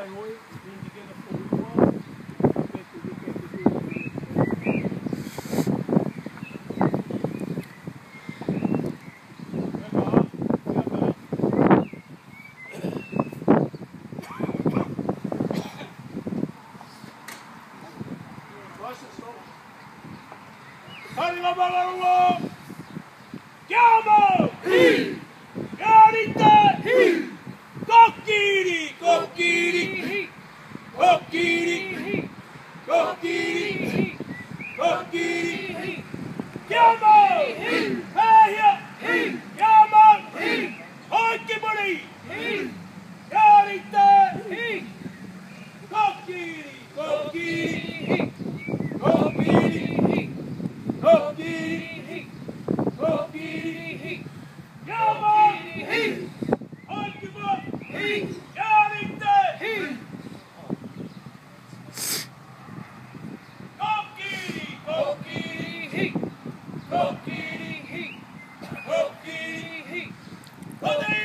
Waihoe, we've been together for a little while. We'll come back to look at the Chiamo! Garite! Kokiri! Kokiri! Kokiri! Kokiri! Kokiri! Chiamo! Hehia! Chiamo! Oikimuri! Garite! Kokiri! Kokiri! Kokiri! Kokiri! Kokiri! Chiamo! Oikimuri! Garite! Kokiri! Kokiri! Kokiri! Kokiri! Kokiri!